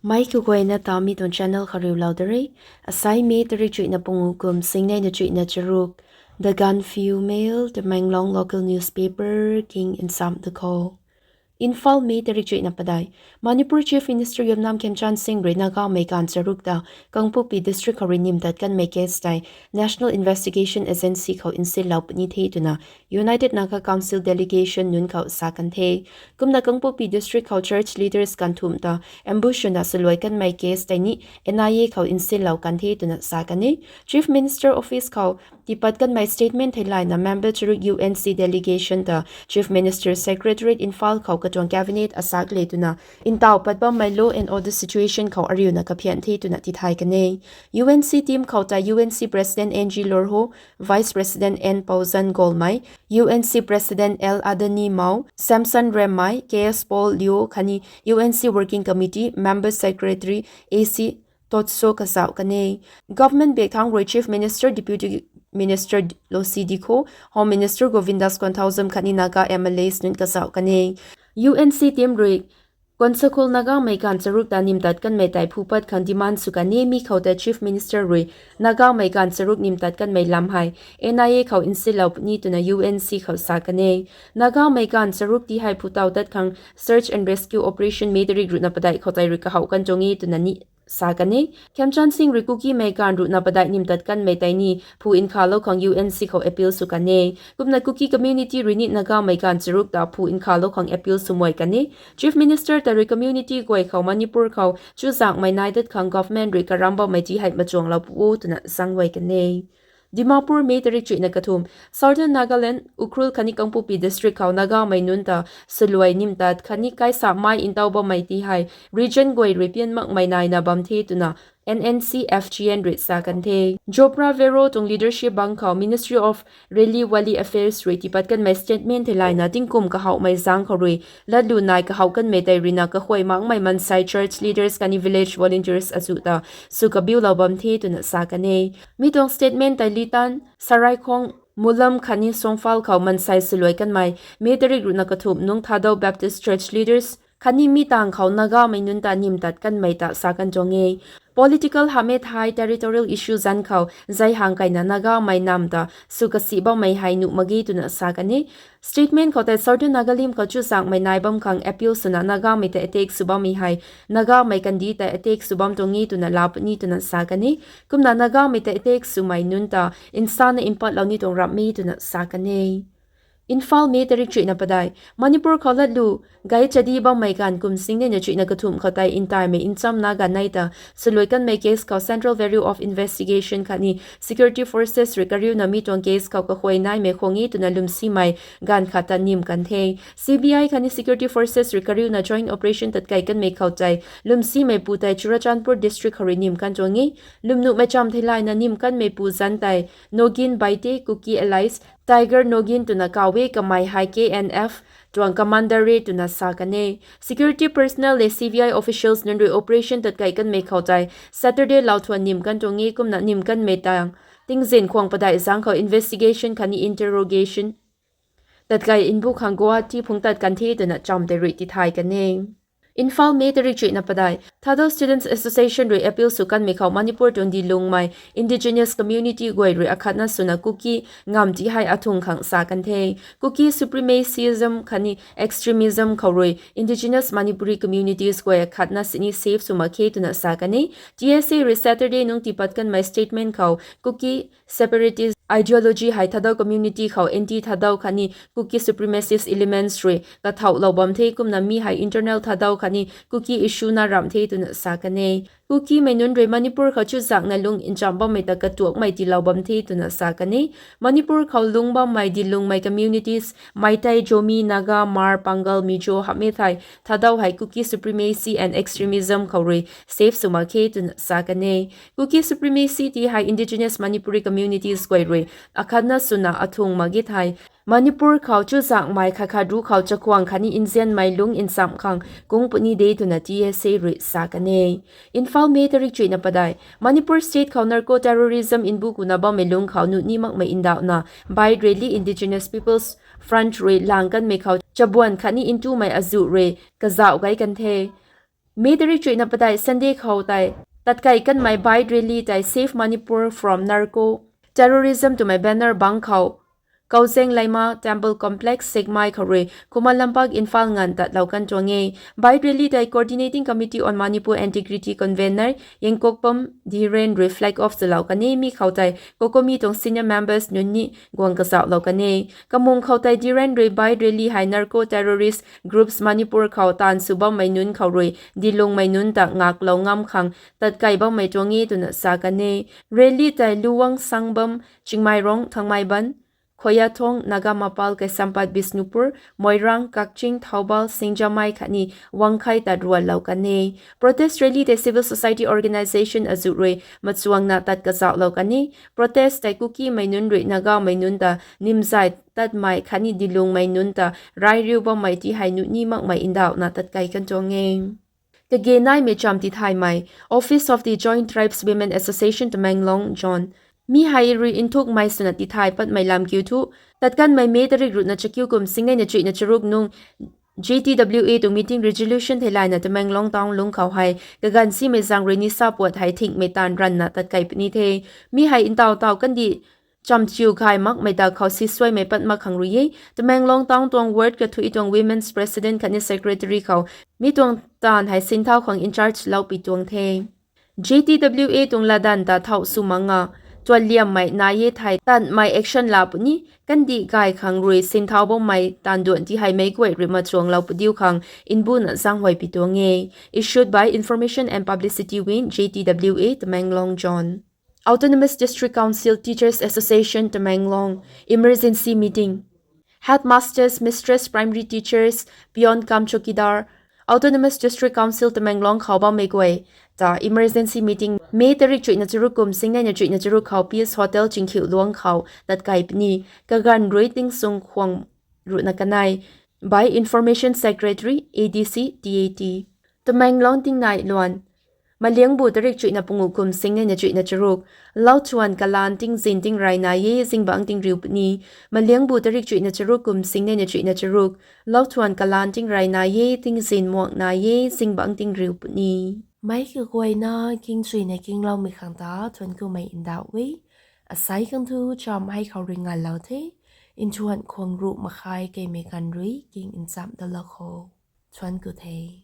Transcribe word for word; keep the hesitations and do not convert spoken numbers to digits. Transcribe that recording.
Mei kaguayna ta mi tuang channel khou riulou da re. Asai May tarik chuihna pangu kum singnei na chuihna charuk. The Gaanphiu Mail, Tamenglong local newspaper king nsam da khou. Imphal, May tarik chuihna padeih. Manipur Chief Minister Yumnam Khemchand Singh rui Nagamei gaanv charuk ta Kangpokpi District khou rui nim tat kanmei case tei National Investigation Agency khou nsinlou puni the twna United Naga Council delegation nunc khou sa kan the. Kumna Kangpokpi District khou church leaders ganv thumh ta ambush swna swluai kanmei case tei ni N I A khou nsinlou kan the twna sa kan e. Chief Minister Office khou tiipat kanmei statement theilayna member charuk U N C delegation ta Chief Minister Secretariat Imphal khou katuang cabinet asak le twna ntaw pat bammei law and order situation khou ariuna kaphian the twna tithay kan e. U N C team khou tei U N C President N G Lorho, Vice President N Pouzan Golmei, U N C President L Adani Mao, Samson Remmei, K S Paul Lio khatni U N C Working Committee Member Secretary A C Totso kazauh kan e. Government bak thangc rui Chief Minister, Deputy Minister Losi Dikho, Home Minister Govindas Konthoujam khatni Naga M L As nunc kazauh kan e. U N C team rui Konsakul Nagamei gaanv charuk ta nim tat kanmei tei phupat khang demand sw kan e. Mi khou tei Chief Minister rui Nagamei gaanv charuk nim tat kanmei lam hei N I A khou nsinlou puni twna U N C khou sa kan e. Nagamei gaanv charuk ti hei phutaw tat khang search and rescue operation May tarik ruhna padeih khou tei rui kahouh kan tuang e twna ni sa kan e. Khemchand Singh rui Kukimei gaanv ruhna padeih nim tat kanmei tei ni phu nkhalou khang U N C khou appeal sw kan e. Kumna Kuki community rui ni Nagamei gaanv charuk ta phu nkhalou khang appeal swmei kan e. Chief Minister ta rui community guay khou Manipur khou chuzaenghmei nai dat khang government rui karam bammei ti hei machuanglou pu o twna zaenghuay kan e. Dimapur, May tarik chuihna kathumh. Southern Nagaland, Ukhrul khatni Kangpokpi District khou Nagamei nunc ta swluai nim tat khatni kaisa mai ntaw bammei ti hei region guay rui pian makmei naina bam the twna N N C F G N rui sa kan the. Jopra Vero tuang leadership bang khou Ministry of Relief Valley Affairs rui tiipat kanmei statement theilayna tingkum kahouhmei zaeng khou rui latlu nai kahouh kanmei tei ruina kakhuay makmei mansei church leaders khatni village volunteers azuh ta sw kabiulou bam the twna sa kan e. Mi tuang statement tei Litan, Saraikhong, Mulam khatni Songphal khou mansei swluai kanmei May tarik ruhna kathumh nungc Thadou Baptist Church leaders khatni mi tangv khou Nagamei nunc ta nim tat kanmei ta sa kan tuang e. Political hamh e thei territorial issue zanc khou zai hang kaina Nagamei nam ta sw kasi bammei hei nuh mak ge twna sa kan e. Statement khou tei Southern Nagalim khou chuzaenghmei nai bam khang appeal swna Nagamei ta attack sw bammei hei Nagamei kandih ta attack sw bam tuang e twna laa puni twna sa kan e. Kumna Nagamei ta attack swmei nunc ta nsana mpatlou ni tuang ramh e twna sa kan e. Imphal, May tarik chuihna padeih. Manipur khou latlu gay chadi bammei gaanv kum singnei na chuihna kathumh khou tei ntaimei nchamna ganv nei ta swluai kanmei case khou Central Bureau of Investigation khatni security forces rui kariuna mi tuang case khou kakhuay naimei khwan e twna lwmsimei gaanv khat ta nim kan the. C B I khatni security forces rui kariuna joint operation tatkei kanmei khou tei lwmsimeipu tei Churachandpur District khou rui nim kan tuang e. Lwmnuhmei cham theilayna nim kanmeipu zanc tei Nogin Baite, Kuki alias Tiger Nogin twna kaw e, kamei hei K N F tuang commander e twna sa kan e. Security personnel le C B I officials nunc rui operation tatkei kanmei khou tei Saturday lauthuan nim kan tuang e. Kumna nim kanmei tang tingzin khwang padeih zaeng khou investigation khatni interrogation tatkei nbu khang Guwahati phungc tat kan the twna cham tei rui tithay kan e. Imphal, May tarik chuihna padeih. Thadou Students Association rui appeal sw kanmei khou Manipur tuang dilungmei indigenous community guay rui akhatna swna Kuki ngamv ti hei athung khang sa kan the. Kuki supremacism khatni extremism khou rui indigenous Manipuri communities guay akhatna sini safe sw mak khe twna sa kan e. T S A rui Saturday nungc tiipat kanmei statement khou Kuki separatist ideology hei Thadou community khou anti-Thadou khatni Kuki supremacist elements rui kathauhlou bam the. Kumna mi hei internal Thadou khatni Kuki issue na ramh the twna sa kan e. Kukimei nunc rui Manipur khou chuzaenghna lung nchamh bammei ta katuakmei tiilou bam the twna sa kan e. Manipur khou lungc bammei dilungmei communities Meitei, Zomi, Naga, Hmar, Pangal, Mizo hamh e thei Thadou hei Kuki supremacy and extremism khou rui safe sw mak khe twna sa kan e. Kuki supremacy ti hei indigenous Manipuri communities guay rui akhatna swna athung mak ge thei Manipur khou chuzaenghmei khat khat ruc khou chakhwang khatni nzianmei lungc nchamh khang kung puni de twna T S A rui sa kan e. Imphal, May tarik chuihna padeih. Manipur state khou narco terrorism nbu kuna bammei lungc khou nuh ni makmei ndauhna Bai Rally Indigenous People's Front rui lang kanmei khou chabuan khatni ntumei azuh rui kazauh gay kan the. May tarik chuihna padeih Sunday khou tei tatkai kanmei bike rally tei Save Manipur from Narco Terrorism twmei banner bangc khou Kauzeng Laima Temple Complex, Sekmai khou rui Khuman Lampak, Imphal nganv tatlou kan tuang e. Bike rally tei Coordinating Committee on Manipur Integrity Convener Yengkokpam Dhiren rui flag off swlou kan e. Mi khou tei COCOMI tuang senior members nunc ni guang kazauhlou kan e. Kamung khou tei Dhiren rui bike rally hei narco terrorist groups Manipur khou taanv sw bammei nunc khou rui dilungmei nunc ta ngaklou ngam khang tatkai bammei tuang e twna sa kan e. Rally tei Luwang, Sangbam, Chingmeirong, Thangmeiban, Khoyathong, Naga Mapal, Kaisampat, Bishnupur, Moirang, Kakching, Thoubal, Singjamei khatni Wangkhei ta ruanlou kan e. Protest rally tei civil society organisation azuh rui machuangna tat kazauhlou kan e. Protest tei Kukimei nunc rui Nagamei nunc ta nimzay tatmei khatni dilungmei nunc ta rai riu bammei ti hei nuh ni makmei ndauhna tatkai kan tuang e. Kage naimei cham tithaymei, Office of the Joint Tribes Women Association Tamenglong Zone. Mi hei rui nthukmei swna tithay patmei lam kiu thu, tatkanmei May tarik ruhna chakiu kum singnei na chuihna charuk nung J T W A tuang meeting resolution theilayna Tamenglong town lungc khou hei kaganv simei zaeng rui nisa puat hei thingmei taanv ranvna tatkai puni the. Mi hei ntaw taw kandih chamchiu gay makmei dak khou sisuaimei pat mak khang rui e. Tamenglong town tuang ward kathuic tuang women's president khatni secretary khou mi tuang taanv hei sinthau khang in-charge lou pi tuang the. J T W A tuang latdanv ta thau sw manga tuanliammei nai e thei tanmei action la puni, kandih gay khang rui sinthau bammei taanv duan ti hei meic guay rui machuanglou padiu khang mbuna zaenghuay pi tuang e. Issued by Information and Publicity Wing, J T W A, Tamenglong Zone. Autonomous District Council Teachers Association Tamenglong, emergency meeting. Headmasters, mistress, primary teachers, peon cum chowkidar, Autonomous District Council Tamenglong khou bammei guay ta emergency meeting May tarik chuihna charuk kum singnei na chuihna charuk khou Peace Hotel Chingkhiuluang khou tatkai puni. Kaganv rui tingsung khwang ruhna kanei. By Information Secretary, A D C, T A T. Tamenglong tingnai luan. Maliangbu tarik chuihna panguh kum singnei na chuihna charuk, lauthuan kalaan tingzin tingrey nai e, zingbangc tingriu puni. Maliangbu tarik chuihna charuk kum singnei na chuihna charuk, lauthuan kalaan tingrey nai e, tingzin muang nai e, zingbangc tingriu puni. Meic kaguayna kingchuina kingloumei khang ta thuanc kumei ndauh e. Asei khang thu cham hei khou rui ngalou the. Nthuan khwang ruh makhai keimei ganv rui king nchamh dalou kho. Thuanc ku the.